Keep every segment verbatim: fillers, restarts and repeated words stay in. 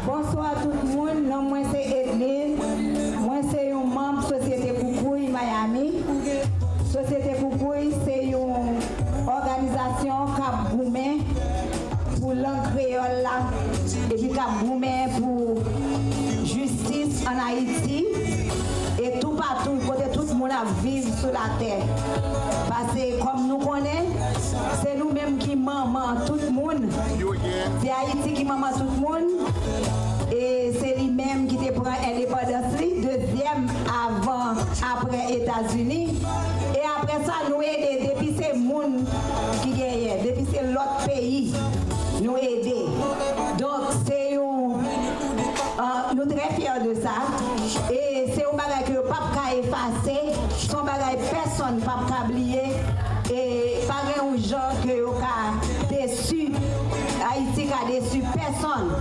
Bonswa tout moun, non mwen se Edline. Mwen se yon manm Sosyete Koukouy Miami. Sosyete Koukouy se yon òganizasyon k ap goumen pou lang kreyòl la, epi k ap goumen pou jistis ann Ayiti, e toupatou kote tout moun ap viv sou latè. Paske, kòm nou konnen, se nou menm ki manman tout moun. Se Ayiti ki manman tout moun. E se li menm ki te pran endepandans li, dezyèm avan, apre Etazini. E apre sa, nou ede, depi se moun ki genyen, depi se lòt peyi, nou ede. Donk, se yon, euh, nou trè fyè de sa. E se yon bagay ke yo p ap ka efase, se yon bagay pèsonn p ap ka bliye. E pa gen yon jan ke yo ka desi, Ayiti ka desi pèsonn,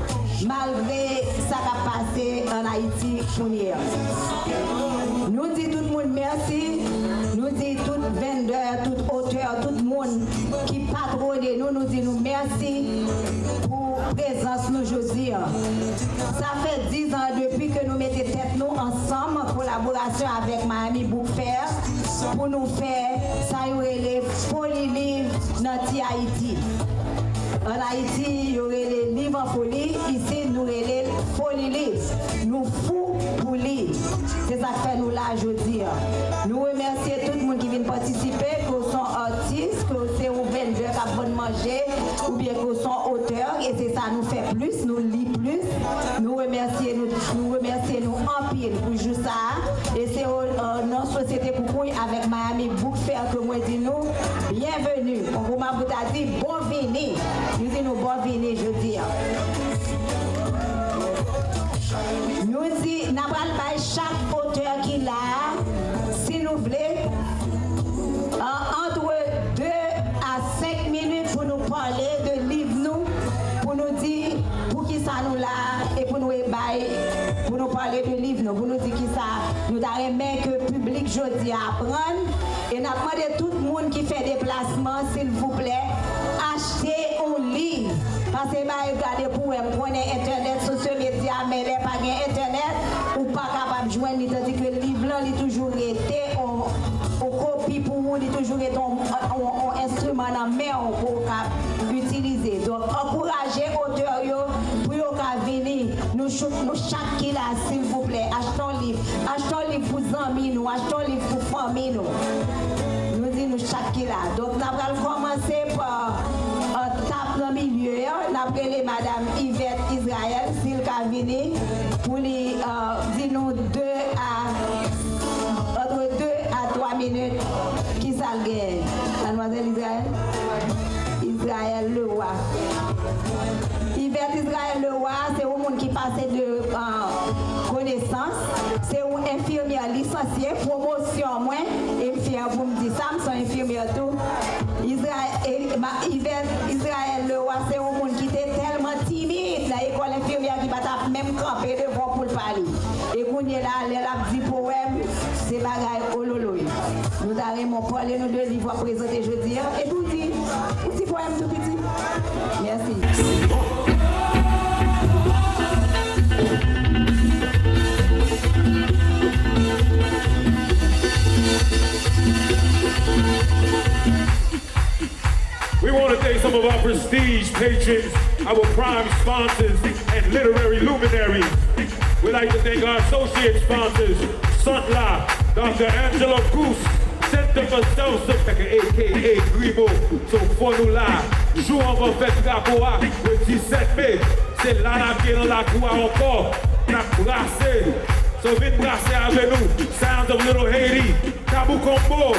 malgre sa k ap pase ann Ayiti kounye a. Nou di tout moun mèsi, nou di tout vendè, tout otè, tout moun ki patwone nou, nou di nou mèsi pou prezans nou jodi a. Sa fè diz an depi ke nou mete tèt nou ansanm an kolaborasyon avèk Miami Book Fair pou nou fè sa yo rele Foli Liv nan Ti Ayiti. Ann Ayiti, yo rele Liv an Foli, isit nou rele l Foli Liv. Nou fou pou li. Se sa k fè nou la jodi a. Nou remèsye tout moun ki vin patisipe, ke w se yon atis, ke w se yon vendè k ap vann manje, oubyen ke w se yon otè, e se sa nou fè plis, nou li plis. Nou remèsye nou, nou remèsye nou anpil pou jou sa a. E se o, euh, nan Sosyete Koukouy avèk Miami Book Fair ke mwen di nou byenveni. Kongo Mapou ta di bon vini. Nou di nou bon vini jodi a. Nou di, n a pral bay chak otè ki la a, si nou vle, an, antre de a senk minit pou nou pale de liv nou, pou nou di poukisa nou la a, e pou nou e bay, pou nou pale de liv nou, pou nou di kisa nou ta renmen ke piblik jodi a aprann. E n ap mande tout moun ki fè deplasman, silvouplè, achte yon liv. Pase ba yo gade pou wè, m konnen entènèt, sosyo medya, men lè pa gen entènèt, ou pa kapab jwenn li, tandike liv lan, li toujou rete on, on kopi pou ou, li toujou rete on, on, on enstriman nan men w pou w ka itilize. Donk, ankouraje otè yo pou yo ka vini. Nou chou-, nou chak ki la, silvouplè, achte yon liv. Achte yon liv pou zanmi nou, achte yon liv pou fanmi nou. Nou di nou chak ki la. Donk, n a pral kòmanse pa, euh, tap nan milye a. N ap rele Madam Yvette Israël, si l ka vini, pou li, euh, di nou de a, antre de a twa minit, kisa l genyen. Madmwazèl Israël? Israël Leroy. Yvette Israël Leroy, se yon moun ki pase de, euh, konesans. Se yon enfimyè lisansye, pwomosyon mwen, e m fyè pou m di sa, m se yon enfimyè tou. Israël, e, ma, Yvette Israël Leroy, se yon moun ki te tèlman timid nan lekòl enfimyè ki pa t ap menm kanpe devan w pou l pale. E kounye la, lè l ap di powèm, se bagay ololoy. Nou ta renmen w pale nou de liv w ap prezante jodi a, epi w di yon ti powèm tou piti. Mèsi. We want to thank some of our prestige patrons, our prime sponsors, and literary luminaries. We'd like to thank our associate sponsors, Santla, Doctor Angelo Goose, Center for Self-Defense, A K A Grimo. So, fò nou la, jou anvan fèt drapo a, le disèt me, se la n ap gen nan lakou a ankò, n ap brase. So, vin brase avè nou, Sounds of Little Haiti, Tabou Combo.